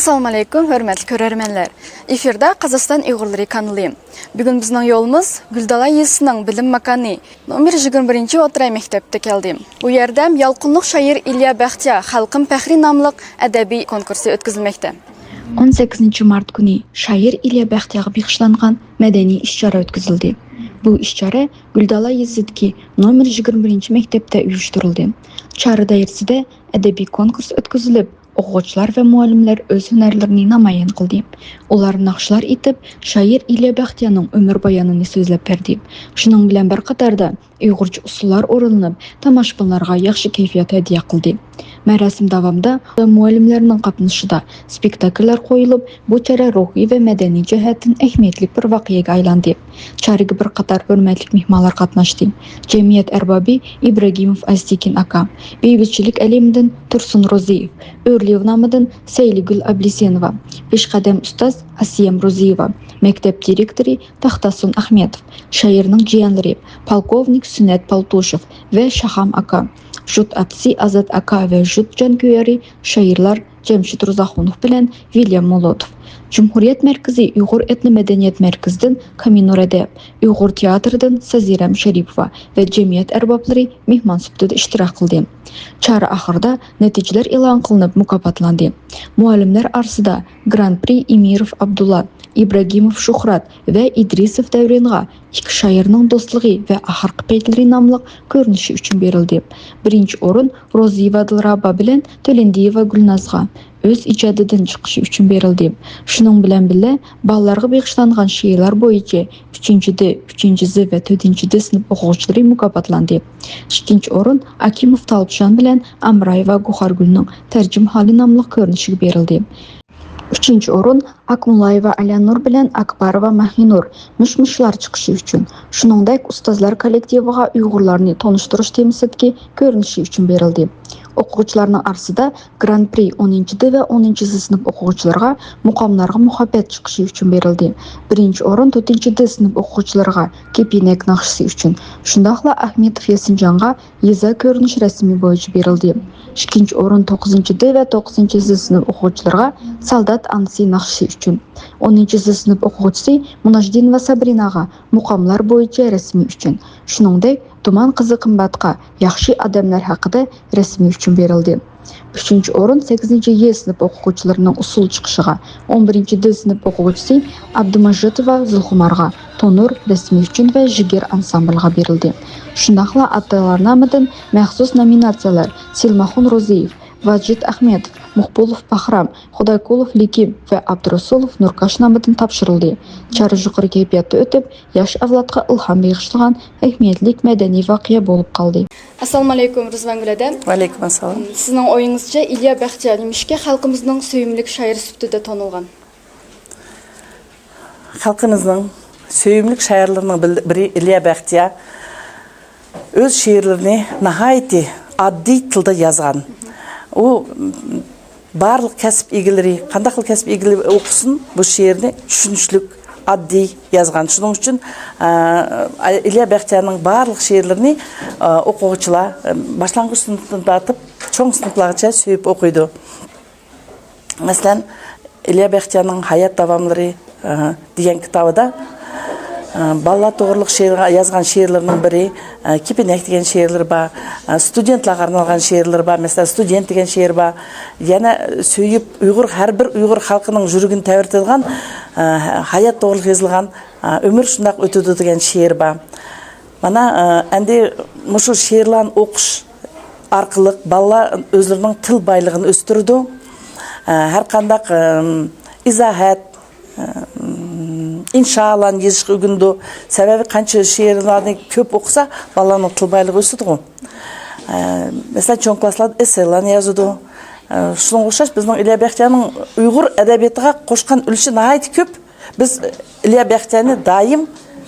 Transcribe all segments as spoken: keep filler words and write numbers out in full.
ئەسسالامۇئەلەيكۇم، ھۆرمەتلىك كۆرەرمەنلەر. ئېفىردە قازاقىستان ئۇيغۇرلىرى كانىلى. بۈگۈن بىزنىڭ يولىمىز گۈلدالا يېزىسىنىڭ بىلىم ماكانى نومېر يىگىرمە بىرىنچى ئوتتۇرا مەكتەپكە كەلدى. بۇ يەردە يالقۇنلۇق شائىر ئىليا بەختىيار خەلقىم پەخرى ناملىق ئەدەبىي كونكۇرسى ئۆتكۈزۈلمەكتە. ئون سەككىزىنچى مارت كۈنى شائىر ئىليا بەختىيارغا بېغىشلانغان مەدەنىي ئىش-چارە ئۆتكۈزۈلدى. بۇ ئىش-چارە گۈلدالا يېزىسىدىكى نومېر يىگىرمە بىرىنچى مەكتەپتە ئۇيۇشتۇرۇلدى. چارە دائىرىسىدە ئەدەبىي كونكۇرس ئۆتكۈزۈلۈپ، ئوقۇغۇچىلار ۋە مۇئەللىملەر ئۆز ھۈنەرلىرىنى نامايان قىلدى. ئۇلار ناخشىلار ئېيتىپ، شائىر ئىليا بەختىيارنىڭ ئۆمۈر بايانىنى سۆزلەپ بەردى. شۇنىڭ بىلەن بىر قاتاردا ئۇيغۇرچە ئۇسسۇللار ئورۇنلىنىپ، تاماشىبىنلارغا ياخشى كەيپىيات ھەدىيە قىلدى. مەراسىم داۋامىدا مۇئەللىملەرنىڭ قاتنىشىشىدا سپېكتاكللار قويۇلۇپ، بۇ چارە روھىي ۋە مەدەنىي جەھەتتىن ئەھمىيەتلىك بىر ۋەقەگە ئايلاندى. چارىگە بىر قاتار ھۆرمەتلىك مېھمانلار قاتناشتى. جەمئىيەت ئەربابى ئىبراگىموف ئەزتېكىن ئاكا، بىۋىچىلىك ئەلىمىدىن تۇرسۇن روزىيېۋ، ئۆرلىيېۋ نامىدىن سەيلىگۈل ئابلىسىنوۋا، پېشقەدەم ئۇستاز ئاسىيەم روزىيېۋا، مەكتەپ دىرېكتورى تاختاسۇن ئەخمەتوف، شائىرنىڭ جىيەنلىرى پالكوۋنىك سۈنئەت پالتۇشېف ۋە شاخام ئاكا، جۇت ئاتىسى ئازات ئاكا ۋە جۇت جانكۆيەرى شائىرلار جەمشىت روزاخۇنوف بىلەن ۋىليام مولوتوف، جۇمھۇرىيەت مەركىزى ئۇيغۇر ئېتنو مەدەنىيەت مەركىزىدىن كامىنۇر ئەدەپ، ئۇيغۇر تىياتىرىدىن سازىرەم شەرىپوۋا ۋە جەمئىيەت ئەربابلىرى مېھمان سۈپىتىدە ئىشتىراك قىلدى. چارە ئاخىرىدا نەتىجىلەر ئېلان قىلىنىپ مۇكاپاتلاندى. مۇئەللىملەر ئارىسىدا گران پرى ئىمىروف ئابدۇللا، ئىبراگىموف شۇھرات ۋە ئىدرىسوف دەۋرىنغا ئىككى شائىرنىڭ دوستلۇقى ۋە ئاخىرقى پەيتلىرى ناملىق كۆرۈنۈشى ئۈچۈن بېرىلدى. بىرىنچى ئورۇن روزىيېۋا دىلرابا بىلەن تۆلەندىيېۋا گۈلنازغا ئۆز ئىجادىدىن چىقىشى ئۈچۈن بېرىلدى. شۇنىڭ بىلەن بىللە، بالىلارغا بېغىشلانغان شېئىرلار بويىچە ئۈچىنچى دى، ئۈچىنچى زى ۋە تۆتىنچى دى سىنىپ ئوقۇغۇچىلىرى مۇكاپاتلاندى. ئىككىنچى ئورۇن ئاكىموف تالىپشان بىلەن ئامرايېۋا گوھارگۈلنىڭ تەرجىمىھالى ناملىق كۆرۈنۈشىگە بېرىلدى. ئۈچىنچى ئورۇن ئاكمۇلايېۋا ئاليانۇر بىلەن ئاكباروۋا مەھلىنۇر مۇشمۇشلار چىقىشى ئۈچۈن، شۇنىڭدەك ئۇستازلار كوللېكتىۋىغا ئۇيغۇرلارنى تونۇشتۇرۇش تېمىسىدىكى كۆرۈنۈشى ئۈچۈن بېرىلدى. ئوقۇغۇچىلارنىڭ ئارىسىدا گران پرى ئونىنچى دى ۋە ئونىنچى زى سىنىپ ئوقۇغۇچىلىرىغا مۇقاملارغا مۇھەببەت چىقىشى ئۈچۈن بېرىلدى. بىرىنچى ئورۇن تۆتىنچى دى سىنىپ ئوقۇغۇچىلىرىغا كېپىنەك ناخشىسى ئۈچۈن، شۇنداقلا ئەخمىتوف ياسىنجانغا يېزا كۆرۈنۈش رەسىمى بويىچە بېرىلدى. ئىككىنچى ئورۇن توققۇزىنچى دى ۋە توققۇزىنچى زى سىنىپ ئوقۇغۇچىلىرىغا سالدات ئانىسى ناخشىسى ئۈچۈن، ئونىنچى زى سىنىپ ئوقۇغۇچىسى مۇناجدىنوۋا سابرىناغا مۇقاملار بويىچە رەسىمى ئۈچۈن، شۇنىڭدەك دۇمان قىزى قىمباتقا ياخشى ئادەملەر ھەققىدە رەسىمى ئۈچۈن بېرىلدى. ئۈچىنچى ئورۇن سەككىزىنچى يې سىنىپ ئوقۇغۇچىلىرىنىڭ ئۇسسۇل چىقىشىغا، ئون بىرىنچى دې سىنىپ ئوقۇغۇچىسى ئابدۇماجىتوۋا زۇلخۇمارغا تونۇر رەسىمى ئۈچۈن ۋە جىگەر ئانسامبىلغا بېرىلدى. شۇنداقلا ئاتالار نامىدىن مەخسۇس نومىناتسىيەلەر سىلماخۇن روزىيېف، ۋاجىت ئەخمەتوف، مۇقبۇلوف باھرام، خۇدايقۇلوف لېكىم ۋە ئابدۇرۇسۇلوف نۇركاش نامىدىن تاپشۇرۇلدى. چارە يۇقىرى كەيپىياتتا ئۆتۈپ، ياش ئەۋلادقا ئىلھام بېغىشلىغان ئەھمىيەتلىك مەدەنىي ۋەقە بولۇپ قالدى. ئەسسالامۇئەلەيكۇم، رىزۋانگۈل ھەدەم. ۋەئەلەيكۇم ئەسسالام. سىزنىڭ ئويىڭىزچە، ئىليا بەختىيار نېمىشقا خەلقىمىزنىڭ سۆيۈملۈك شائىرى سۈپىتىدە تونۇلغان؟ خەلقىمىزنىڭ سۆيۈملۈك شائىرلىرىنىڭ بىل-، بىرى ئىليا بەختىيار. ئۆز شېئىرلىرىنى ناھايىتى ئاددىي تىلدا يازغان. ئۇ بارلىق كەسىپ ئىگىلىرى، قانداقلا كەسىپ ئىگىلىرى ئوقۇسۇن، بۇ شېئىرنى چۈشىنىشلىك، ئاددىي يازغان. شۇنىڭ ئۈچۈن، ئە، ئىليا بەختىيارنىڭ بارلىق شېئىرلىرىنى، ئە، ئوقۇغۇچىلار، ئە، باشلانغۇچ سىنىپتىن تارتىپ چوڭ سىنىپلارغىچە سۆيۈپ ئوقۇيدۇ. مەسىلەن، ئىليا بەختىيارنىڭ ھايات داۋاملىرى، ئە، دېگەن كىتابىدا، ئە، بالىلار توغرىلىق شېئىر، يازغان شېئىرلىرىنىڭ بىرى، ئە، كېپىنەك دېگەن شېئىرلىرى بار، ئە، ستۇدېنتلارغا ئارنالغان شېئىرلىرى بار، مەسىلەن، ستۇدېنت دېگەن شېئىر بار. يەنە سۆيۈپ، ئۇيغۇر، ھەر بىر ئۇيغۇر خەلقىنىڭ يۈرىكىنى تەۋرىتىدىغان، ئە، ھايات توغرىلىق يېزىلغان، ئە، ئۆمۈر شۇنداق ئۆتىدۇ دېگەن شېئىر بار. مانا، ئە، ئەمدى مۇشۇ شېئىرلارنى ئوقۇش ئارقىلىق بالىلار ئۆزلىرىنىڭ تىل بايلىقىنى ئۆستۈرىدۇ. ئە، ھەر قانداق، ئىزاھات، ئىنشالارنى يېزىشقا ئۆگىنىدۇ. سەۋەبى، قانچە شېئىرلارنى كۆپ ئوقۇسا، بالىلارنىڭ تىل بايلىقى ئۆسىدىغۇ. ئە، مەسىلەن، چوڭ كىلاسلاردا ئېسسېلارنى يازىدۇ. ئە، شۇنىڭغا ئوخشاش بىزنىڭ ئىليا بەختىيارنىڭ ئۇيغۇر ئەدەبىياتىغا قوشقان ئۈلۈشى ناھايىتى كۆپ. بىز ئىليا بەختىيارنى دائىم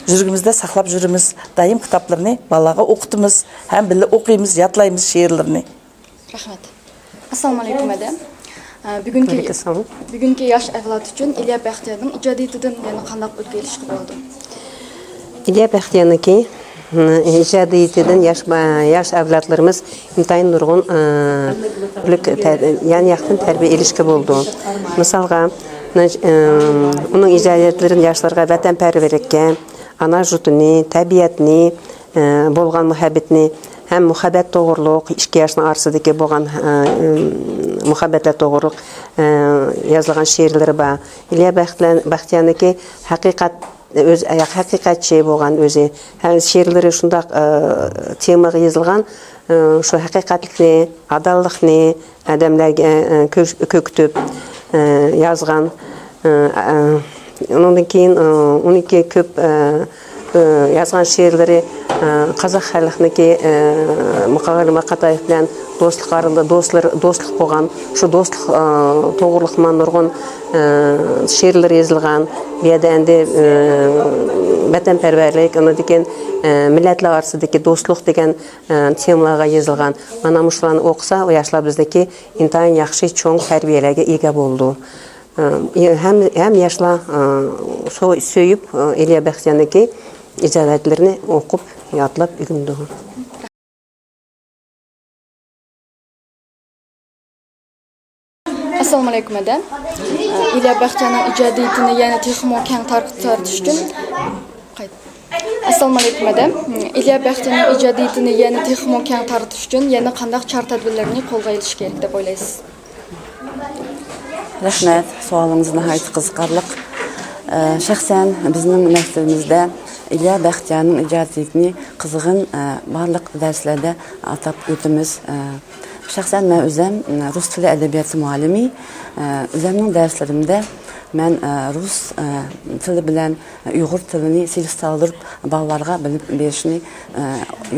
يۈرىكىمىزدە ساقلاپ يۈرىمىز. دائىم كىتابلىرىنى بالىلارغا ئوقۇتىمىز ھەم بىللە ئوقۇيمىز، يادلايمىز شېئىرلىرىنى. رەھمەت. ئەسسالامۇئەلەيكۇم، ھەدەم. ئە، بۈگۈنكى، ۋەئەلەيكۇم ئەسسالام. بۈگۈنكى ياش ئەۋلاد ئۈچۈن ئىليا بەختىيارنىڭ ئىجادىيىتىدىن يەنە قانداق ئۈلگە ئېلىشقا بولىدۇ؟ ئىليا بەختىيارنىڭكى ئىجادىيىتىدىن ياش، ياش ئەۋلادلىرىمىز ئىنتايىن نۇرغۇن، ئە، تۈرلۈك تەر-، يان ياقتىن تەربىيە ئېلىشكە بولىدۇ. مىسالغا، ئە، ئۇنىڭ ئىجادىيەتلىرىدىن ياشلارغا ۋەتەنپەرۋەرلىككە، ئانا يۇرتىنى، تەبىئەتنى، ئە، بولغان مۇھەببىتىنى ھەم مۇھەببەت توغرۇلۇق ئىككى ياشنىڭ ئارىسىدىكى بولغان، ئە، مۇھەببەتلەر توغرۇلۇق، ئە، يازىلغان شېئىرلىرى بار. ئىليا بەختلەن-، بەختىيارنىڭكى ھەقىقەت ئۆزى ھەقىقەتچى بولغان ئۆزى. ھە، شېئىرلىرى شۇنداق، ئە، تېمىغا يېزىلغان، ئە، شۇ ھەقىقەتلىكنى، ئاداللىقنى ئادەملەرگە، ئە، كۆ-، كۆكۈتۈپ، ئە، يازغان. ئە، ئە، ئۇنىڭدىن كېيىن، ئە، ئۇنىڭكى كۆپ، ئە، ئە، يازغان شېئىرلىرى، ئە، قازاق خەلقنىڭكى، ئە، مۇقاۋىلە ماقاتايېف بىلەن دوستلۇق ئارىلىقىدا دوستلار، دوستلۇق بولغان، شۇ دوستلۇق، ئە، توغرۇلۇق نۇرغۇن، ئە، شېئىرلىرى يېزىلغان. بۇ يەردە ئەمدى، ئە، ۋەتەنپەرۋەرلىك، ئۇنىڭدىن كېيىن، ئە، مىللەتلەر ئارىسىدىكى دوستلۇق دېگەن، ئە، تېمىلارغا يېزىلغان. مانا مۇشۇلارنى ئوقۇسا، ئۇ ياشلار بىزدىكى ئىنتايىن ياخشى چوڭ تەربىيەلەرگە ئىگە بولىدۇ. ئە، ھەم، ھەم ياشلار، ئە، سو-، سۆيۈپ، ئە، ئىليا بەختىيارنىڭكى ئىجادىيەتلىرىنى ئوقۇپ، يادلاپ ئۆگىنىدۇ. ئەسسالامۇئەلەيكۇم، ھەدەم. ئىليا بەختىيارنىڭ ئىجادىيىتىنى يەنە تېخىمۇ كەڭ تار-، تارتىش ئۈچۈن، قايت. ئەسسالامۇئەلەيكۇم، ھەدەم. ئىليا بەختىيارنىڭ ئىجادىيىتىنى يەنە تېخىمۇ كەڭ تارتىش ئۈچۈن يەنە قانداق چارە-تەدبىرلەرنى قولغا ئېلىش كېرەك دەپ ئويلايسىز؟ رەھمەت، سوئالىڭىز ناھايىتى قىزىقارلىق. ئە، شەخسەن بىزنىڭ مەكتىپىمىزدە ئىليا بەختىيارنىڭ ئىجادىيىتىنى قىزغىن، ئە، بارلىق دەرسلەردە ئاتاپ ئۆتىمىز. ئە، شەخسەن مەن ئۆزەم، ئە، رۇس تىلى ئەدەبىياتى مۇئەللىمى. ئە، ئۆزەمنىڭ دەرسلىرىمدە مەن، ئە، رۇس، ئە، تىلى بىلەن ئۇيغۇر تىلىنى سېلىشتۇرۇپ بالىلارغا بىلىم بېرىشنى، ئە،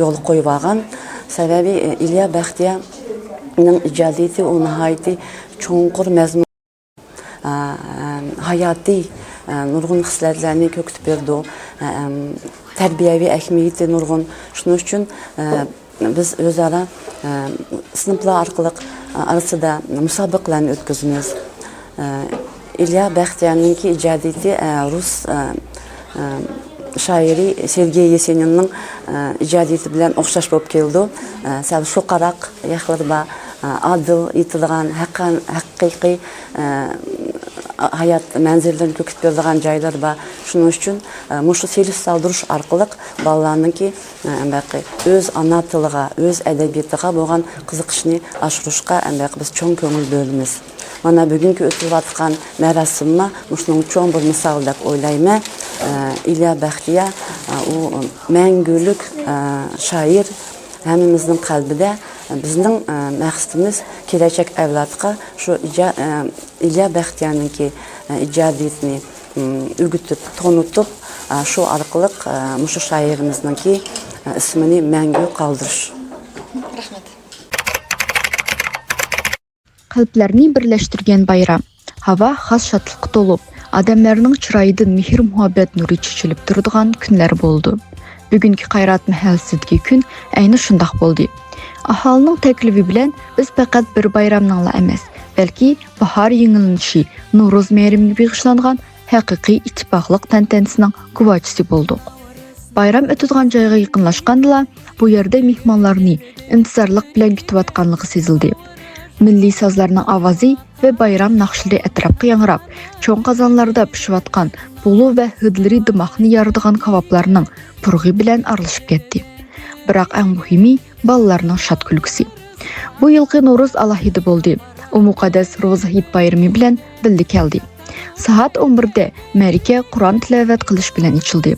يولغا قويۇۋالغان. سەۋەبى، ئە، ئىليا بەختىيارنىڭ ئىجادىيىتى ئۇ ناھايىتى چوڭقۇر مەزمۇن، ئە، ھاياتىي، ئە، نۇرغۇن خىسلەتلەرنى كۆكۈتۈپ بېرىدۇ. ئە، ئەم، تەربىيەۋى ئەھمىيىتى نۇرغۇن. شۇنىڭ ئۈچۈن، ئە، بىز ئۆزئارا، ئە، سىنىپلار ئارقىلىق، ئە، ئارىسىدا مۇسابىقىلەرنى ئۆتكۈزىمىز. ئە، ئىليا بەختىيارنىڭكى ئىجادىيىتى، ئە، رۇس، ئە، ئە، شائىرى سېرگېي يېسېنىننىڭ، ئە، ئىجادىيىتى بىلەن ئوخشاش بولۇپ كېلىدۇ. ئە، سەل شوخراق ياقلىرى بار، ئە، ئادىل ئېيتىدىغان، ھەققان-، ھەقىقىي، ئە، ھايات مەنزىرىلىرىنى كۆكۈتۈپ بېرىدىغان جايلىرى بار. شۇنىڭ ئۈچۈن، ئە، مۇشۇ سېلىش سالدۇرۇش ئارقىلىق بالىلارنىڭكى، ئە، ئۆز ئانا تىلىغا، ئۆز ئەدەبىياتىغا بولغان قىزىقىشىنى ئاشۇرۇشقا، ئە، بىز چوڭ كۆڭۈل بۆلىمىز. مانا بۈگۈنكى ئۆتۈلۈۋاتقان مەراسىممۇ مۇشۇنىڭ چوڭ بىر مىسالى دەپ ئويلايمەن. ئە، ئىليا بەختىيار، ئە، ئۇ مەڭگۈلۈك، ئە، شائىر، ھەممىمىزنىڭ قەلبىدە. بىزنىڭ، ئە، مەقسىتىمىز كېلەچەك ئەۋلادقا شۇ ئىجا-، ئە، ئىليا بەختىيارنىڭكى، ئە، ئىجادىيىتىنى، ئىم، ئۆگىتىپ، تونۇتۇپ، ئە، شۇ ئارقىلىق، ئە، مۇشۇ شائىرىمىزنىڭكى، ئە، ئىسمىنى مەڭگۈ قالدۇرۇش. رەھمەت. قەلبلەرنى بىرلەشتۈرگەن بايرام. ھاۋا خاس شادلىققا تولۇپ، ئادەملەرنىڭ چىرايىدىن مېھىر-مۇھەببەت نۇرى چېچىلىپ تۇرىدىغان كۈنلەر بولىدۇ. بۈگۈنكى قايرات مەھەللىسىدىكى كۈن ئەينى شۇنداق بولدى. ئاھالىنىڭ تەكلىپى بىلەن بىز پەقەت بىر بايرامنىڭلا ئەمەس، بەلكى باھار يېڭىلىنىشى، نورۇز مەيرىمىگە بېغىشلانغان ھەقىقىي ئىتتىپاقلىق تەنتەنىسىنىڭ گۇۋاچىسى بولدۇق. بايرام ئۆتىدىغان جايغا يېقىنلاشقاندىلا، بۇ يەردە مېھمانلارنى ئىنتىزارلىق بىلەن كۈتۈۋاتقانلىقى سېزىلدى. مىللىي سازلارنىڭ ئاۋازى ۋە بايرام ناخشىلىرى ئەتراپقا ياڭراپ، چوڭ قازانلاردا پىشىۋاتقان بۇلۇڭ ۋە ھىدلىرى دىماقنى يارىدىغان كاۋاپلارنىڭ پۇرىقى بىلەن ئارىلىشىپ كەتتى. بىراق ئەڭ مۇھىمى، بالىلارنىڭ شاد كۈلكىسى. بۇ يىلقى نورۇز ئالاھىدە بولدى. ئۇ مۇقەددەس روزا ھېيت بايرىمى بىلەن بىللە كەلدى. سائەت ئون بىردە مەرىكە قۇرئان تىلاۋەت قىلىش بىلەن ئېچىلدى.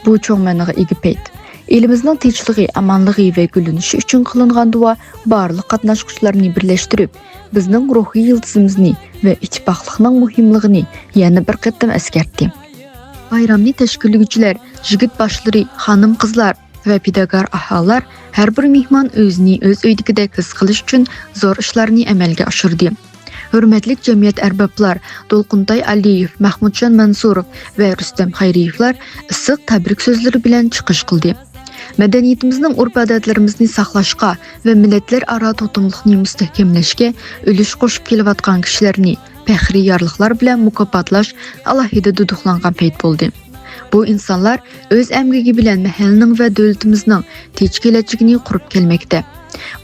بۇ چوڭ مەنىگە ئىگە پەيت. ئېلىمىزنىڭ تىنچلىقى، ئامانلىقى ۋە گۈللىنىشى ئۈچۈن قىلىنغان دۇئا بارلىق قاتناشقۇچىلارنى بىرلەشتۈرۈپ، بىزنىڭ روھىي يىلتىزىمىزنى ۋە ئىتتىپاقلىقنىڭ مۇھىملىقىنى يەنە بىر قېتىم ئەسكەرتتى. بايرامنى تەشكىللىگۈچىلەر، يىگىت باشلىرى، خانىم-قىزلار، ۋە پىداكار ئاھالىلەر ھەر بىر مېھمان ئۆزىنى ئۆز ئۆيىدىكىدەك ھېس قىلىش ئۈچۈن زور ئىشلارنى ئەمەلگە ئاشۇردى. ھۆرمەتلىك جەمئىيەت ئەربابلار، دولقۇنتاي ئالىيېۋ، مەھمۇتجان مەنسۇروف ۋە رۇستەم خەيرىيېۋلار ئىسسىق تەبرىك سۆزلىرى بىلەن چىقىش قىلدى. مەدەنىيىتىمىزنىڭ ئۇرپ-ئادەتلىرىمىزنى ساقلاشقا ۋە مىللەتلەر ئارا تۇتۇملۇقنى مۇستەھكەملەشكە ئۈلۈش قوشۇپ كېلىۋاتقان كىشىلەرنى پەخرىي يارلىقلار بىلەن مۇكاپاتلاش ئالاھىدە دۇدۇقلانغان پەيت بولدى. بۇ ئىنسانلار ئۆز ئەمگىكى بىلەن مەھەللىنىڭ ۋە دۆلىتىمىزنىڭ تىنچ كېلەچىكىنى قۇرۇپ كەلمەكتە.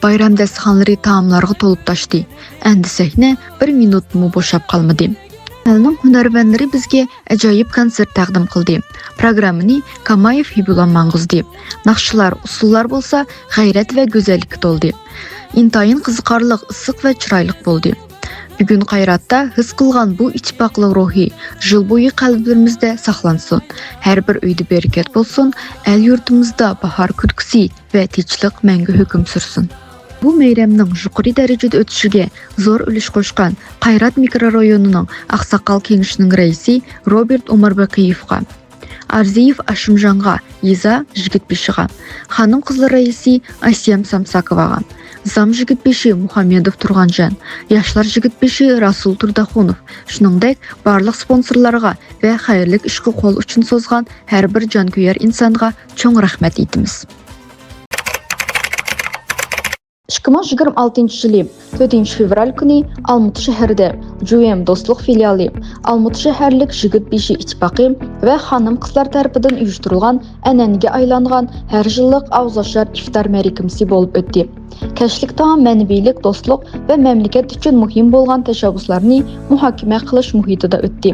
بايرام دەستىخانلىرى تائاملارغا تولۇپ تاشتى. ئەمدى سەھنە بىر مىنۇتمۇ بوشاپ قالمىدى. مەھەللىنىڭ ھۈنەرۋەنلىرى بىزگە ئاجايىپ كونسېرت تەقدىم قىلدى. پروگراممىنى كامايېف ھىبۇللا ماڭغۇزدى. ناخشىلار، ئۇسسۇللار بولسا غەيرەت ۋە گۈزەللىككە تولدى. ئىنتايىن قىزىقارلىق، ئىسسىق ۋە چىرايلىق بولدى. بۈگۈن قايراتتا ھېس قىلغان بۇ ئىتتىپاقلىق روھى يىل بويى قەلبلىرىمىزدە ساقلانسۇن. ھەر بىر ئۆيدە بەرىكەت بولسۇن، ئەل-يۇرتىمىزدا باھار كۈلكىسى ۋە تىنچلىق مەڭگۈ ھۆكۈم سۈرسۇن. بۇ مەيرەمنىڭ يۇقىرى دەرىجىدە ئۆتۈشىگە زور ئۈلۈش قوشقان قايرات مىكرورايونىنىڭ ئاقساقال كېڭىشىنىڭ رەئىسى روبېرت ئوماربېقىيېۋقا، ئارزىيېۋ ئاشىمجانغا، يېزا يىگىت بېشىغا، خانىم-قىزلار رەئىسى ئاسىيەم سامساكوۋاغا، زام يىگىت بېشى مۇھەممەدوف تۇرغانجان، ياشلار يىگىت بېشى راسۇل تۇرداخۇنوف، شۇنىڭدەك بارلىق سپونسورلارغا ۋە خەيرلىك ئىشقا قول ئۇچىنى سوزغان ھەر بىر جانكۆيەر ئىنسانغا چوڭ رەھمەت ئېيتىمىز. ئىككى مىڭ يىگىرمە ئالتىنچى يىلى تۆتىنچى فېۋرال كۈنى ئالمۇتا شەھىرىدە جۈيۈەن دوستلۇق فىلىيالى، ئالمۇتا شەھەرلىك يىگىت بېشى ئىتتىپاقى ۋە خانىم-قىزلار تەرىپىدىن ئۇيۇشتۇرۇلغان ئەنئەنىگە ئايلانغان ھەر يىللىق ئاۋۇزئاچار ئىفتار مەرىكىمىسى بولۇپ ئۆتتى. كەچلىك تائام مەنىۋىلىك، دوستلۇق ۋە مەملىكەت ئۈچۈن مۇھىم بولغان تەشەببۇسلارنى مۇھاكىمە قىلىش مۇھىتىدا ئۆتتى.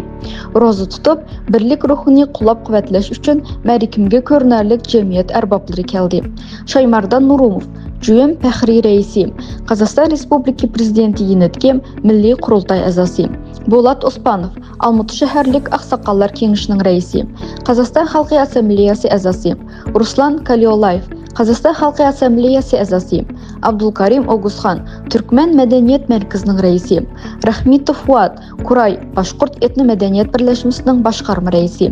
روزا تۇتۇپ، بىرلىك روھىنى قوللاپ-قۇۋۋەتلەش ئۈچۈن مەرىكىمگە كۆرۈنەرلىك جەمئىيەت ئەربابلىرى كەلدى. شايماردان نۇرۇموف، جۈيۈەن پەخرىي رەئىسى، قازاقىستان رېسپۇبلىكا پىرېزىدېنتى يېنىدىكى مىللىي قۇرۇلتاي ئەزاسى، بولات ئوسپانوف، ئالمۇتا شەھەرلىك ئاقساقاللار كېڭىشىنىڭ رەئىسى، قازاقىستان خەلقى ئاسسامبلېيەسى ئەزاسى، رۇسلان كاليولايېف، قازاقىستان خەلقى ئاسسامبلېيەسى ئەزاسى، ئابدۇلكارىم ئوگۇزخان، تۈركمەن مەدەنىيەت مەركىزىنىڭ رەئىسى، رەھمىتوف فۇئاد، كۇراي باشقۇرت ئېتنو مەدەنىيەت بىرلەشمىسىنىڭ باشقارما رەئىسى،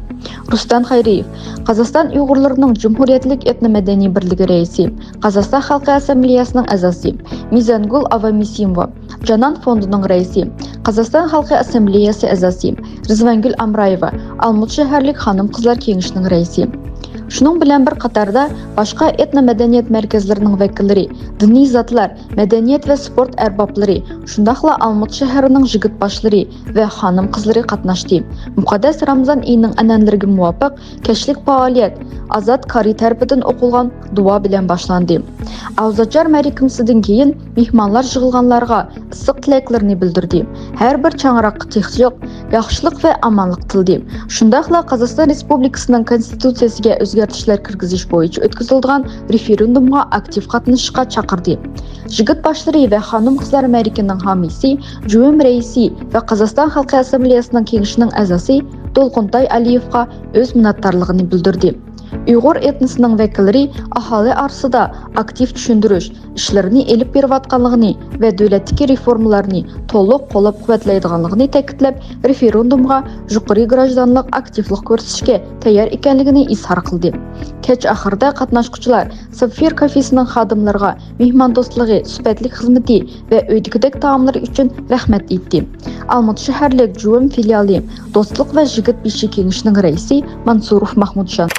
رۇستەم خەيرىيېف، قازاقىستان ئۇيغۇرلىرىنىڭ جۇمھۇرىيەتلىك ئېتنو مەدەنىي بىرلىكى رەئىسى، قازاقىستان خەلقى ئاسسامبلېيەسىنىڭ ئەزاسى، مىزانگۈل ئاۋامىسىموۋا، جانان فوندىنىڭ رەئىسى، قازاقىستان خەلقى ئاسسامبلېيەسى ئەزاسى، رىزۋانگۈل ئامرايېۋا، ئالمۇتا شەھەرلىك خانىم-قىزلار كېڭىشىنىڭ رەئىسى. شۇنىڭ بىلەن بىر قاتاردا، باشقا ئېتنو مەدەنىيەت مەركەزلىرىنىڭ ۋەكىللىرى، دىنىي زاتلار، مەدەنىيەت ۋە سپورت ئەربابلىرى، شۇنداقلا ئالمۇتا شەھىرىنىڭ يىگىت باشلىرى ۋە خانىم-قىزلىرى قاتناشتى. مۇقەددەس رامىزان ئېيىنىڭ ئەنئەنىلىرىگە مۇۋاپىق، كەچلىك پائالىيەت ئازاد كارى تەرىپىدىن ئوقۇلغان دۇئا بىلەن باشلاندى. ئاۋۇزئاچار مەرىكىمىسىدىن كېيىن مېھمانلار يىغىلغانلارغا ئىسسىق تىلەكلىرىنى بىلدۈردى. ھەر بىر چاڭراققا تىنچلىق، ياخشىلىق ۋە ئامانلىق تىلىدى. شۇنداقلا قازاقىستان رېسپۇبلىكىسىنىڭ كونستىتۇتسىيەسىگە ئۆزگەرتىشلەر كىرگۈزۈش بويىچە ئۆتكۈزۈلىدىغان رېفېرېندۇمغا ئاكتىپ قاتنىشىشقا چاقىردى. يىگىت باشلىرى ۋە خانىم-قىزلار مەرىكىنىڭ ھامىيسى، جۈۋېم رەئىسى ۋە قازاقىستان خەلقى ئاسسامبلېيەسىنىڭ كېڭىشىنىڭ ئەزاسى دولقۇنتاي ئەلىيېۋقا ئۆز مىننەتدارلىقىنى بىلدۈردى. ئۇيغۇر ئېتنوسىنىڭ ۋەكىللىرى ئاھالى ئارىسىدا ئاكتىپ چۈشەندۈرۈش ئىشلىرىنى ئېلىپ بېرىۋاتقانلىقىنى ۋە دۆلەتتىكى رېفورمىلارنى تولۇق قوللاپ-قۇۋۋەتلەيدىغانلىقىنى تەكىتلەپ، رېفېرېندۇمغا يۇقىرى گراژدانلىق ئاكتىپلىق كۆرسىتىشكە تەييار ئىكەنلىكىنى ئىزھار قىلدى. كەچ ئاخىرىدا قاتناشقۇچىلار سافىر كافېسىنىڭ خادىملىرىغا مېھماندوستلۇقى، سۈپەتلىك خىزمىتى ۋە ئۆيدىكىدەك تائاملىرى ئۈچۈن رەھمەت ئېيتتى. ئالمۇتا شەھەرلىك جۇۋېم فىلىيالى دوستلۇق ۋە يىگىت بېشى كېڭىشىنىڭ رەئىسى مانسۇروف ماھمۇتجان.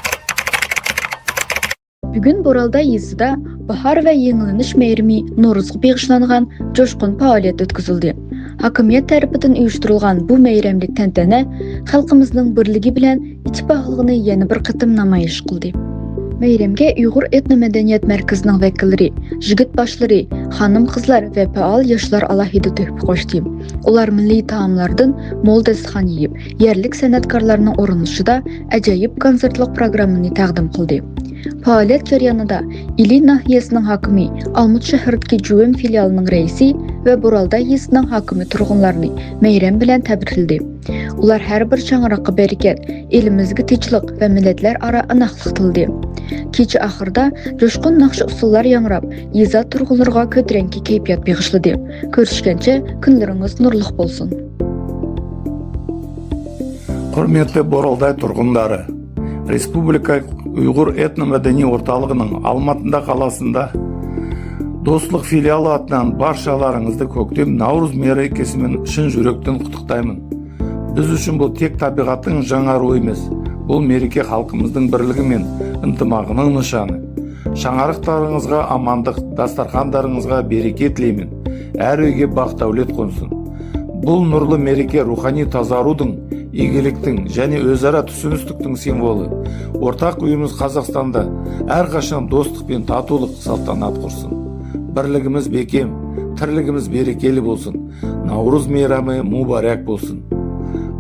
بۈگۈن بورالداي يېزىسىدا باھار ۋە يېڭىلىنىش مەيرىمى نورۇزغا بېغىشلانغان جۇشقۇن پائالىيەت ئۆتكۈزۈلدى. ھاكىمىيەت تەرىپىدىن ئۇيۇشتۇرۇلغان بۇ مەيرەملىك تەنتەنە خەلقىمىزنىڭ بىرلىكى بىلەن ئىتتىپاقلىقىنى يەنە بىر قېتىم نامايىش قىلدى. مەيرەمگە ئۇيغۇر ئېتنو مەدەنىيەت مەركىزىنىڭ ۋەكىللىرى، يىگىت باشلىرى، خانىم-قىزلار ۋە پائال ياشلار ئالاھىدە تۆھپە قوشتى. ئۇلار مىللىي تائاملاردىن مول داستىخان يېيىپ، يەرلىك سەنئەتكارلارنىڭ ئورۇنلىشىدا ئاجايىپ كونسېرتلىق پروگراممىنى تەقدىم قىلدى. پائالىيەت جەريانىدا ئىلى ناھىيەسىنىڭ ھاكىمى، ئالمۇتا شەھىرىدىكى جۇۋېم فىلىيالىنىڭ رەئىسى ۋە بورالداي يېزىسىنىڭ ھاكىمى تۇرغۇنلارنى مەيرەم بىلەن تەبرىكلىدى. ئۇلار ھەر بىر چاڭراققا بەرىكەت، ئېلىمىزگە تىنچلىق ۋە مىللەتلەر ئارا ئىناقلىق تىلىدى. كېچە ئاخىرىدا جۇشقۇن ناخشا-ئۇسسۇللار ياڭراپ، يېزا تۇرغۇنلىرىغا كۆتۈرەڭگۈ كەيپىيات بېغىشلىدى. كۆرۈشكەنچە، كۈنلىرىڭىز نۇرلۇق بولسۇن! ھۆرمەتلىك بورالداي تۇرغۇنلىرى! رېسپۇبلىكا ئۇيغۇر ئېتنو مەدەنىي ئورتاقلىقىنىڭ ئالماتىندا قالاسىندا دوستلۇق فىلىيالى ئاتىنىڭ بارشالاریڭىزدا كۆكتۈم ناۋرۇز مېرىكىسىنى شىن يۈرەكتىن قۇتلۇقلايمەن. بىز ئۈچۈن بۇ تەك تەبىئەتنىڭ جاڭگارى ئەمەس، بۇ مېرىكە خەلقىمىزنىڭ بىرلىكى مەن ئىنتىماقىنىڭ نىشانى. شاڭارلىقلىرىڭىزغا ئامانلىق، داستارخانلىرىڭىزغا بەرىكەت تىلەيمەن. ھەر ئۆيگە بەخت-دەۋلەت قونسۇن. بۇ نۇرلۇق مېرىكە روھانىي تازارۇدىن ئىگىلىكنىڭ، يەنى ئۆزئارا چۈشىنىشلىكنىڭ سىمۋولى. ئورتاق ئۆيىمىز قازاقىستاندا ھەر قاچان دوستلۇق پەن تاتۇلۇق سالتانات قۇرسۇن. بىرلىكىمىز بەكىم، تىرلىكىمىز بەرىكەتلىك بولسۇن. نەۋرۇز مەيرىمى مۇبارەك بولسۇن.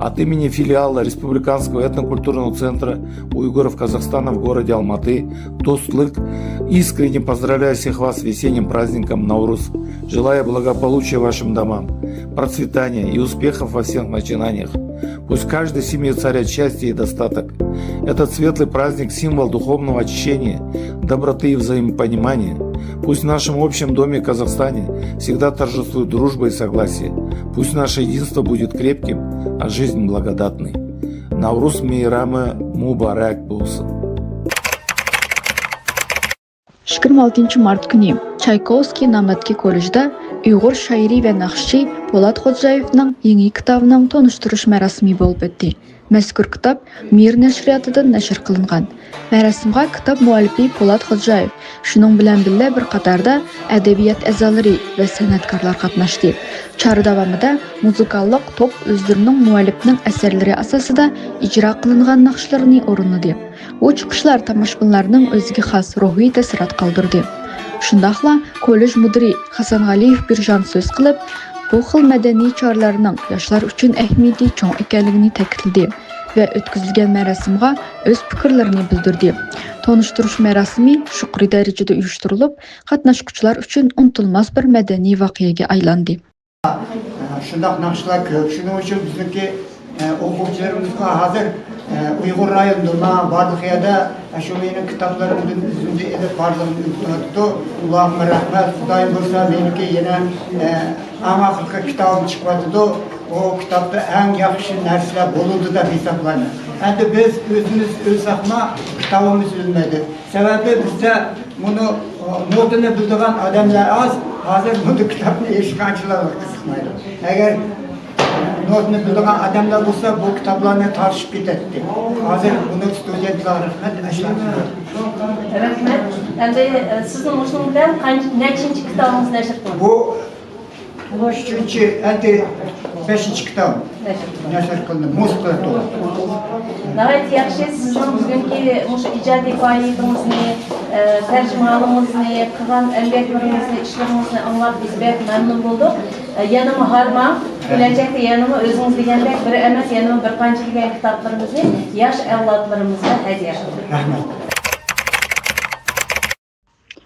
От имени филиала Республиканского этнокультурного центра уйгуров Казахстана в городе Алматы, Достлык, искренне поздравляю всех вас с весенним праздником Навруз, желаю благополучия вашим домам, процветания и успехов во всех начинаниях. Пусть в каждой семье царят счастье и достаток. Этот светлый праздник — символ духовного очищения, доброты и взаимопонимания. Пусть в нашем общем доме Казахстане всегда торжествует дружба и согласие. Пусть наше единство будет крепким, а жизнь благодатной. Навруз мейрамы мубарак болсын. يىگىرمە ئالتىنچى مارت كۈنى چايكوۋسكىي نامەتكى كوللېجىدا ئۇيغۇر شائىرى ۋە ناخشىچى پولات خوجايېۋنىڭ يېڭى كىتابىنىڭ تونۇشتۇرۇش مەراسىمى بولۇپ ئۆتتى. مەزكۇر كىتاب مىر نەشرىياتىدىن نەشر قىلىنغان. مەراسىمغا كىتاب مۇئەللىپى پولات خوجايېۋ، شۇنىڭ بىلەن بىللە بىر قاتاردا ئەدەبىيات ئەزالىرى ۋە سەنئەتكارلار قاتناشتى. چارا داۋامىدا مۇزىكاللىق توپ ئۆزلىرىنىڭ مۇئەللىپنىڭ ئەسەرلىرى ئاساسىدا ئىجرا قىلىنغان ناخشىلىرىنى ئورۇنلىدى. بۇ چىقىشلار تاماشىبىنلارنىڭ ئۆزىگە خاس روھىي تەسىرات قالدۇردى. شۇنداقلا كوللېج مۇدىرى خەسەنغەلىيېۋ بىرژان سۆز قىلىپ، بۇ خىل مەدەنىي چارىلارنىڭ ياشلار ئۈچۈن ئەھمىيىتى چوڭ ئىكەنلىكىنى تەكىتلىدى ۋە ئۆتكۈزۈلگەن مەراسىمغا ئۆز پىكىرلىرىنى بىلدۈردى. تونۇشتۇرۇش مەراسىمى يۇقىرى دەرىجىدە ئۇيۇشتۇرۇلۇپ، قاتناشقۇچىلار ئۈچۈن ئۇنتۇلماس بىر مەدەنىي ۋەقەگە ئايلاندى. شۇنداق ناخشىلار كۆپ. شۇنىڭ ئۈچۈن بىزنىڭكى، ئە، ئوقۇغۇچىلىرىمىزغا ھازىر، ئە، ئۇيغۇر رايونىدا، مانا، بارلىق يەردە، ئە، شۇ مېنىڭ كىتابلىرىمدىن ئۈزۈندە ئېلىپ بارلىقىنى ئۆگىتىۋاتىدۇ. ئۇلارغىمۇ رەھمەت. خۇدايىم بۇيرۇسا، مېنىڭكى يەنە، ئە، ئەڭ ئاخىرقى كىتابىم چىقىۋاتىدۇ. ئۇ كىتابتا ئەڭ ياخشى نەرسىلەر بولىدۇ دەپ ھېسابلايمەن. ئەمدى بىز ئۆزىمىز ئۆلسەكمۇ، كىتابىمىز ئۆلمەيدۇ. سەۋەبى بىزدە مۇنۇ، ئە، نوتىنى بىلىدىغان ئادەملەر ئاز، ھازىر مۇنۇ كىتابنى ھېچقانچىلار قىزىقمايدۇ. ئەگەر، ئە، نوتىنى بىلىدىغان ئادەملەر بولسا، بۇ كىتابلارنى تارتىشىپ كېتەتتى. ھازىر بۇنى ستۇدېنتلار رەھمەت ئەشلاپ. رەھمەت. ئەمدى، ئە، سىزنىڭ مۇشۇنىڭ بىلەن قانچە، نەچچىنچى كىتابىڭىز نەشر قىلىندى؟ بۇ ئۈچىنچى، ئەمدى بەشىنچى كىتاب نەشر قىلىندى. نەشر قىلىندى، مۇز قىلىندى. ناھايىتى ياخشى، سىزنىڭ بۈگۈنكى مۇشۇ ئىجادىي پائالىيىتىڭىزنى، ئە، تەرجىمىھالىڭىزنى، قىلغان ئەمگەكلىرىڭىزنى، ئىشلىرىڭىزنى ئاڭلاپ بىز بەك مەمنۇن بولدۇق. ئە، يەنىمۇ ھارماڭ، كېلەچەكتە يەنىمۇ ئۆزىڭىز دېگەندەك بىر ئەمەس، يەنىمۇ بىر قانچە دېگەن كىتابلىرىمىزنى ياش ئەۋلادلىرىمىزغا ھەدىيە قىلىڭ. رەھمەت.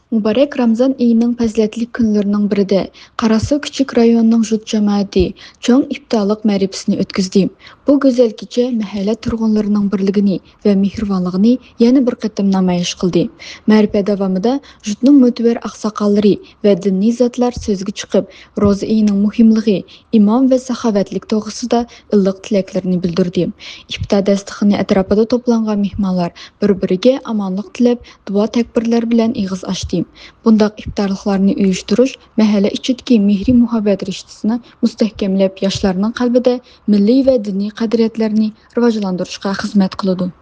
مۇبارەك رامزان ئېيىنىڭ پەزىلەتلىك كۈنلىرىنىڭ بىرىدە قاراسۇ كىچىك رايونىنىڭ جۇت جامائىتى چوڭ ئىپتارلىق مەرىپىسىنى ئۆتكۈزدى. بۇ گۈزەل كېچە مەھەللە تۇرغۇنلىرىنىڭ بىرلىكىنى ۋە مېھرىبانلىقىنى يەنە بىر قېتىم نامايىش قىلدى. مەرىپە داۋامىدا جۇتنىڭ مۆتىۋەر ئاقساقاللىرى ۋە دىنىي زاتلار سۆزگە چىقىپ، روزا ئېيىنىڭ مۇھىملىقى، ئىمام ۋە ساخاۋەتلىك توغرىسىدا ئىللىق تىلەكلىرىنى بىلدۈردى. ئىپتار دەستىخىنى ئەتراپىدا توپلانغان مېھمانلار بىر-بىرىگە ئامانلىق تىلەپ، دۇئا تەكبىرلەر بىلەن ئېغىز ئاچتى. بۇنداق ئىپتارلىقلارنى ئۇيۇشتۇرۇش مەھەللە ئىچىدىكى مېھرى مۇھەببەت رىشتىسىنى مۇستەھكەملەپ، ياشلارنىڭ قەلبىدە مىللىي ۋە دىنىي قەدرىيەتلەرنى راۋاجلاندۇرۇشقا خىزمەت قىلىدۇ.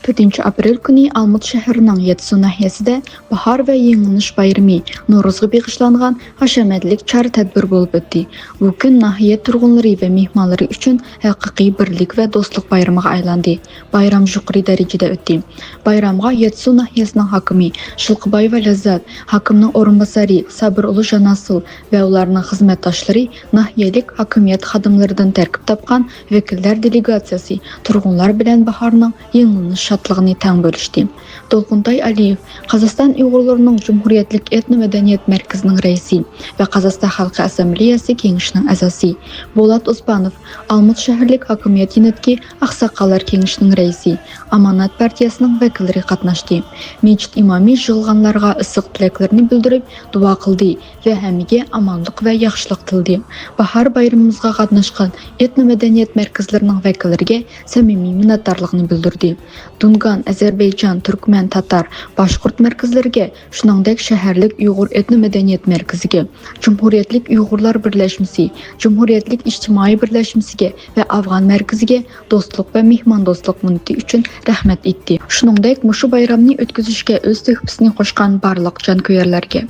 تۆتىنچى ئاپرېل كۈنى ئالمۇت شەھىرىنىڭ يەتسۇ ناھىيەسىدە باھار ۋە يېڭىلىنىش بايرىمى، نورۇزغا بېغىشلانغان ھەشەمەتلىك چارە-تەدبىر بولۇپ ئۆتتى. بۇ كۈن ناھىيە تۇرغۇنلىرى ۋە مېھمانلىرى ئۈچۈن ھەقىقىي بىرلىك ۋە دوستلۇق بايرىمىغا ئايلاندى. بايرام يۇقىرى دەرىجىدە ئۆتتى. بايرامغا يەتسۇ ناھىيەسىنىڭ ھاكىمى شىلقىبايېۋا لەززەت، ھاكىمنىڭ ئورۇنباسارى سابىرئۇلى جاناسىل ۋە ئۇلارنىڭ خىزمەتداشلىرى، ناھىيەلىك ھاكىمىيەت خادىملىرىدىن تەركىب تاپقان ۋەكىللەر دېلېگاتسىيەسى تۇرغۇنلار بىلەن باھارنىڭ يېڭىلىنىش شادلىقىنى تەڭ بۆلۈشتى. دولقۇنتاي ئەلىيېۋ، قازاقىستان ئۇيغۇرلىرىنىڭ جۇمھۇرىيەتلىك ئېتنو مەدەنىيەت مەركىزىنىڭ رەئىسى ۋە قازاقىستان خەلقى ئەسسامبلېيەسى كېڭىشىنىڭ ئەزاسى، بولات ئوسپانوف، ئالمۇت شەھەرلىك ھاكىمىيەت يېنىدىكى ئاقساقاللار كېڭىشىنىڭ رەئىسى، ئامانەت پارتىيەسىنىڭ ۋەكىللىرى قاتناشتى. مىجىت ئىمامى يىغىلغانلارغا ئىسسىق تىلەكلىرىنى بىلدۈرۈپ، دۇئا قىلدى ۋە ھەممىگە ئامانلىق ۋە ياخشىلىق تىلىدى. باھار بايرىمىمىزغا قاتناشقان ئېتنو مەدەنىيەت مەركەزلىرىنىڭ ۋەكىللىرىگە سەمىمىي مىننەتدارلىقىنى بىلدۈردى. يۇنگان، ئەزەربەيجان، تۈركمەن، تاتار، باشقۇرت مەركەزلىرىگە، شۇنىڭدەك شەھەرلىك ئۇيغۇر ئېتنو مەدەنىيەت مەركىزىگە، جۇمھۇرىيەتلىك ئۇيغۇرلار بىرلەشمىسى، جۇمھۇرىيەتلىك ئىجتىمائىي بىرلەشمىسىگە ۋە ئافغان مەركىزىگە دوستلۇق ۋە مېھماندوستلۇق مۇددىتى ئۈچۈن رەھمەت ئېيتتى. شۇنىڭدەك مۇشۇ بايرامنى ئۆتكۈزۈشكە ئۆز تۆھپىسىنى قوشقان بارلىق جانكۆيەرلەرگە.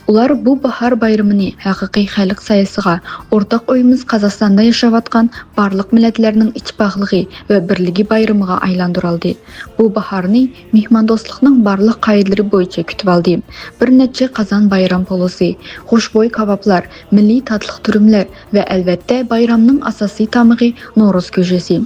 ئۇلار بۇ باھار بايرىمىنى ھەقىقىي خەلق سايىسىغا، ئورتاق ئۆيىمىز قازاقىستاندا ياشاۋاتقان بارلىق مىللەتلەرنىڭ ئىتتىپاقلىقى ۋە بىرلىكى بايرىمىغا ئايلاندۇرالدى. بۇ باھارنى مېھماندوستلۇقنىڭ بارلىق قائىدىلىرى بويىچە كۈتۈۋالدى. بىر نەچچە قازان بايرام پولۇسى، خۇشبۇي كاۋاپلار، مىللىي تاتلىق تۈرۈملەر ۋە ئەلۋەتتە بايرامنىڭ ئاساسىي تامىقى نورۇز كۈلچىسى.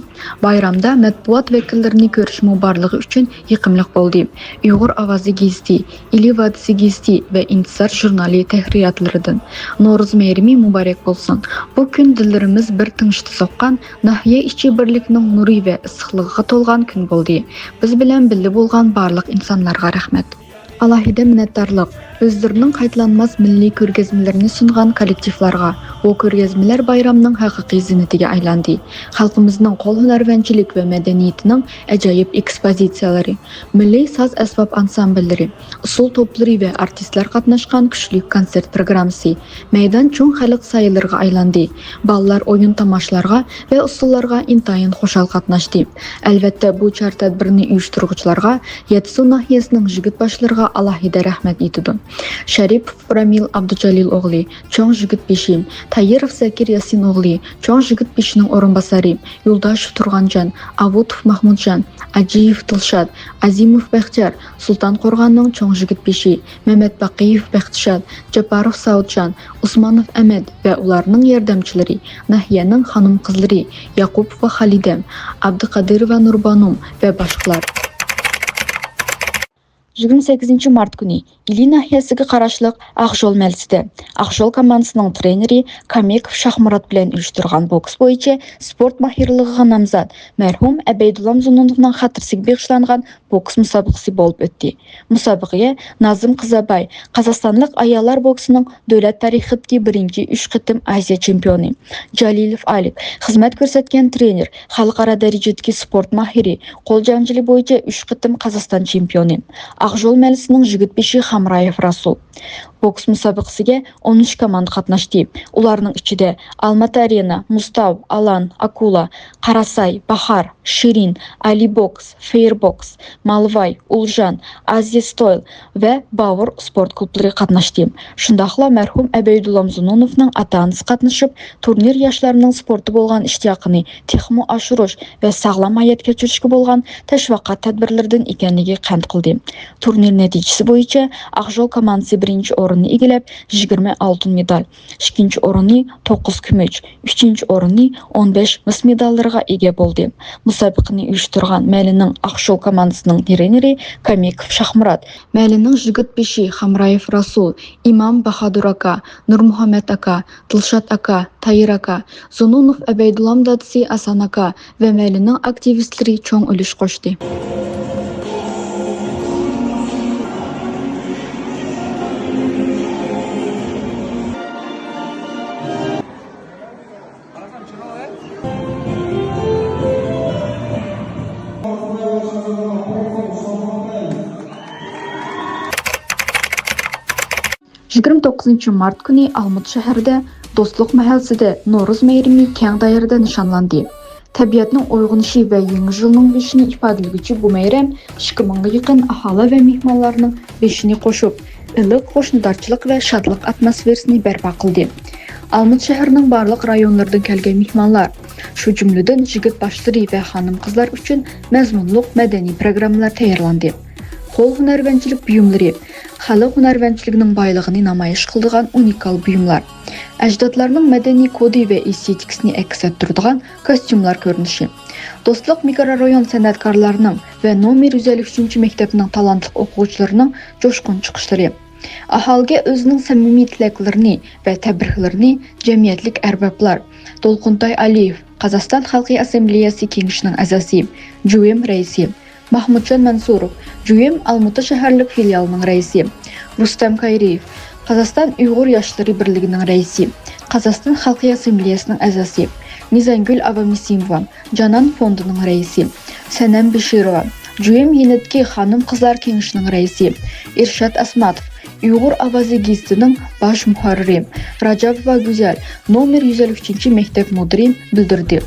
بايرامدا مەتبۇئات ۋەكىللىرىنى كۆرۈشمۇ بارلىقى ئۈچۈن يېقىملىق بولدى. ئۇيغۇر ئاۋازى گېزىتى، ئىلى ۋادىسى گېزىتى ۋە ئىنتىزار ژۇرنالى تەھرىرىياتلىرىدىن نورۇز مەيرىمى مۇبارەك بولسۇن! بۇ كۈن دىللىرىمىز بىر تىڭشىتى سوققان، ناھىيە ئىچى بىرلىكنىڭ نۇرى ۋە ئىسسىقلىقىغا تولغان كۈن بولدى. بىز بىلەن بىللە بولغان بارلىق ئىنسانلارغا رەھمەت. ئالاھىدە مىننەتدارلىق ئۆزلىرىنىڭ قايتىلانماس مىللىي كۆرگەزمىلىرىنى سۇنغان كوللېكتىپلارغا. بۇ كۆرگەزمىلەر بايرامنىڭ ھەقىقىي زىننىتىگە ئايلاندى. خەلقىمىزنىڭ قول ھۈنەرۋەنچىلىك ۋە مەدەنىيىتىنىڭ ئەجايىپ ئېكسپوزىتسىيەلىرى، مىللىي ساز ئەسۋاب ئانسامبىللىرى، ئۇسسۇل توپلىرى ۋە ئارتىسلار قاتناشقان كۈچلۈك كونسېرت پىروگراممىسى مەيدان چوڭ خەلق سايىلىرىغا ئايلاندى. بالىلار ئويۇن تاماشىلارغا ۋە ئۇسسۇللارغا ئىنتايىن خۇشال قاتناشتى. ئەلۋەتتە، بۇ چارە تەدبىرىنى ئۇيۇشتۇرغۇچىلارغا، يەتتىسۇ ناھىيەسىنىڭ يىگىت باشلىرىغا ئالاھىدە رەھمەت ئېيتىدۇ. شەرىپوف رامىل ئابدۇجالىل ئوغلى، چوڭ يىگىت بېشى، تايىروف زاكىر ياسىن ئوغلى، چوڭ يىگىت بېشىنىڭ ئورۇنباسارى، يولداشوف تۇرغانجان، ئاۋۇتوف ماھمۇتجان، ئاجىيېۋ دىلشات، ئازىموف بەختىيار، سۇلتان قورغاننىڭ چوڭ يىگىت بېشى، مەمەت باقىيېۋ بەختىشات، جاپاروف ساۋۇتجان، ئۇسمانوف ئەمەت ۋە ئۇلارنىڭ ياردەمچىلىرى، ناھىيەنىڭ خانىم-قىزلىرى، ياقۇپوۋا خالىدەم، ئابدۇقادىروۋا نۇربانۇم ۋە باشقىلار. يىگىرمە سەككىزىنچى مارت كۈنى ئىلى ناھىيەسىگە قاراشلىق ئاقژول مەلىسىدە ئاقژول كوماندىسىنىڭ ترېنېرى كامېكوف شاھمۇرات بىلەن ئۇيۇشتۇرغان بوكس بويىچە سپورت ماھىرلىقىغا نامزات مەرھۇم ئەبەيدۇللام زۇنۇنوفنىڭ خاتىرىسىگە بېغىشلانغان بوكس مۇسابىقىسى بولۇپ ئۆتتى. مۇسابىقىگە نازىم قىزاباي، قازاقىستانلىق ئاياللار بوكسىنىڭ دۆلەت تارىخىدىكى بىرىنچى ئۈچ قېتىم ئازىيا چېمپىيونى، جالىلوف ئالىپ، خىزمەت كۆرسەتكەن ترېنېر، خەلقئارا دەرىجىدىكى سپورت ماھىرى، قول جەڭچىلى بويىچە ئۈچ قېتىم قازاقىستان چېمپىيونى، ئاقژول مەلىسىنىڭ يىگىت بېشى خامرايېف رەسۇل. بوكس مۇسابىقىسىگە ئون ئۈچ كوماندا قاتناشتى. ئۇلارنىڭ ئىچىدە ئالماتى ئارېنا، مۇستاۋ، ئالان، ئاكۇلا، قاراساي، باھار، شېرىن، ئالى بوكس، فېير بوكس، مالۋاي، ئۇلژان، ئازىيا ستويل ۋە باۋۇر سپورت كۇلۇبلىرى قاتناشتى. شۇنداقلا مەرھۇم ئەبەيدۇللام زۇنۇنوفنىڭ ئاتا-ئانىسى قاتنىشىپ، تۇرنىر ياشلارنىڭ سپورتتا بولغان ئىشتىياقىنى تېخىمۇ ئاشۇرۇش ۋە ساغلام ھايات كەچۈرۈشكە بولغان تەشۋىقات تەدبىرلىرىدىن ئىكەنلىكىگە قەنت قىلدى. تۇرنىر نەتىجىسى بويىچە ئاقژول كوماندىسى بىرىنچى ئورۇننى ئىگىلەپ، يىگىرمە ئالتۇن مېدال، ئىككىنچى ئورۇننى توققۇز كۈمۈش، ئۈچىنچى ئورۇننى ئون بەش مىس مېداللىرىغا ئىگە بولدى. مۇسابىقىنى ئۇيۇشتۇرغان مەلىنىڭ ئاقژول كوماندىسىنىڭ ترېنېرى كامېكوف شاھمۇرات، مەلىنىڭ يىگىت بېشى خامرايېف رەسۇل، ئىمام باھادۇر ئاكا، نۇرمۇھەممەت ئاكا، دىلشات ئاكا، تايىر ئاكا، زۇنۇنوف ئەبەيدۇللام دادىسى ئاسان ئاكا ۋە مەلىنىڭ ئاكتىۋىستلىرى چوڭ ئۈلۈش قوشتى. يىگىرمە توققۇزىنچى مارت كۈنى ئالمۇتا شەھىرىدە دوستلۇق مەھەللىسىدە نورۇز مەيرىمى كەڭ دائىرىدە نىشانلاندى. تەبىئەتنىڭ ئويغىنىشى ۋە يېڭى يىلنىڭ بېشىنى ئىپادىلىگۈچى بۇ مەيرەم ئىككى مىڭغا يېقىن ئاھالە ۋە مېھمانلارنىڭ بېشىنى قوشۇپ، ئىللىق قوشنىدارچىلىق ۋە شادلىق ئاتموسفېرىسىنى بەرپا قىلدى. ئالمۇتا شەھىرىنىڭ بارلىق رايونلىرىدىن كەلگەن مېھمانلار، شۇ جۈملىدىن يىگىت باشلىرى ۋە خانىم-قىزلار ئۈچۈن مەزمۇنلۇق مەدەنىي پىروگراممىلار تەييارلاندى. قول ھۈنەرۋەنچىلىك بۇيۇملىرى خەلق ھۈنەرۋەنچىلىكىنىڭ بايلىقىنى نامايىش قىلىدىغان ئۇنىكال بۇيۇملار، ئەجدادلارنىڭ مەدەنىي كودى ۋە ئېستېتىكىسىنى ئەكس ئەتتۈرىدىغان كوستيۇملار كۆرۈنۈشى، دوستلۇق مىكرورايون سەنئەتكارلارنىڭ ۋە نومېر يۈز ئەللىك ئۈچىنچى مەكتەپنىڭ تالانتلىق ئوقۇغۇچىلىرىنىڭ جوشقۇن چىقىشلىرى، ئاھالىگە ئۆزىنىڭ سەمىمىي تىلەكلىرىنى ۋە تەبرىكلىرىنى جەمئىيەتلىك ئەربابلار، دولقۇنتاي ئالىيېۋ، قازاقىستان خەلقى ئاسسامبلېيەسى كېڭىشىنىڭ ئەزاسى، جۇيېم رەئىسى، ماھمۇتجان مەنسۇروف، جۇيېم ئالمۇتا شەھەرلىك فىلىيالىنىڭ رەئىسى، رۇستەم كايرىيېف، قازاقىستان ئۇيغۇر ياشلىرى بىرلىكىنىڭ رەئىسى، قازاقىستان خەلقى ئاسسامبلېيەسىنىڭ ئەزاسى، مىزەنگۈل ئابامىسىموۋا، جانان فوندىنىڭ رەئىسى، سەنەم بېشىروۋا، جۇيۇم يېنىدىكى خانىم-قىزلار كېڭىشىنىڭ رەئىسى ئىرشات ئاسماتوف، ئۇيغۇر ئاۋازى گېزىتىنىڭ باش مۇھەررىرى راجابوۋا گۈزەل، نومېر يۈز ئەللىك ئۈچىنچى مەكتەپ مۇدىرى بىلدۈردى.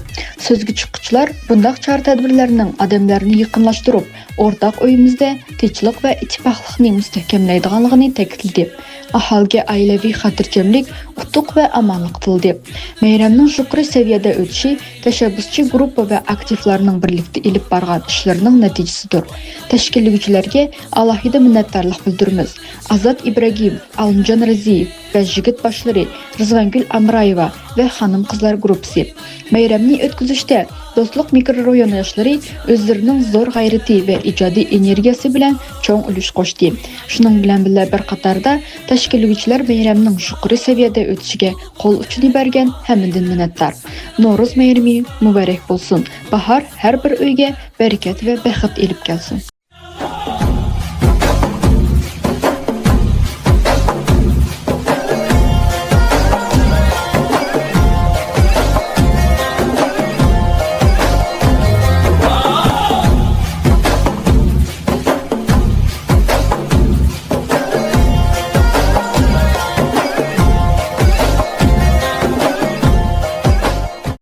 سۆزگە چىققۇچىلار بۇنداق چارە-تەدبىرلەرنىڭ ئادەملەرنى يېقىنلاشتۇرۇپ، ئورتاق ئۆيىمىزدە تىنچلىق ۋە ئىتتىپاقلىقنى مۇستەھكەملەيدىغانلىقىنى تەكىتلىدى. ئاھالىگە ئائىلىۋى خاتىرجەملىك، ئۇتۇق ۋە ئامانلىق تىلىدى. مەيرەمنىڭ يۇقىرى سەۋىيەدە ئۆتۈشى تەشەببۇسچى گۇرۇپپا ۋە ئاكتىپلارنىڭ بىرلىكتە ئېلىپ بارغان ئىشلىرىنىڭ نەتىجىسىدۇر. تەشكىللىگۈچىلەرگە ئالاھىدە مىننەتدارلىق بىلدۈرىمىز. ئازات ئىبراگىموف، ئالىمجان رەزىيېۋ ۋە يىگىت باشلىرى رىزۋانگۈل ئامرايېۋا ۋە خانىم-قىزلار گۇرۇپپىسى مەيرەمنى ئۆتكۈزۈشتە دوستلۇق مىكرورايون ياشلىرى ئۆزلىرىنىڭ زور غەيرىتى ۋە ئىجادىي ئېنېرگىيەسى بىلەن چوڭ ئۈلۈش قوشتى. شۇنىڭ بىلەن بىللە، بىر قاتاردا تەشكىللىگۈچىلەر مەيرەمنىڭ يۇقىرى سەۋىيەدە ئۆتۈشىگە قول ئۇچىنى بەرگەن ھەممىدىن مىننەتدار. نورۇز مەيرىمى مۇبارەك بولسۇن! باھار ھەر بىر ئۆيگە بەرىكەت ۋە بەخت ئېلىپ كەلسۇن!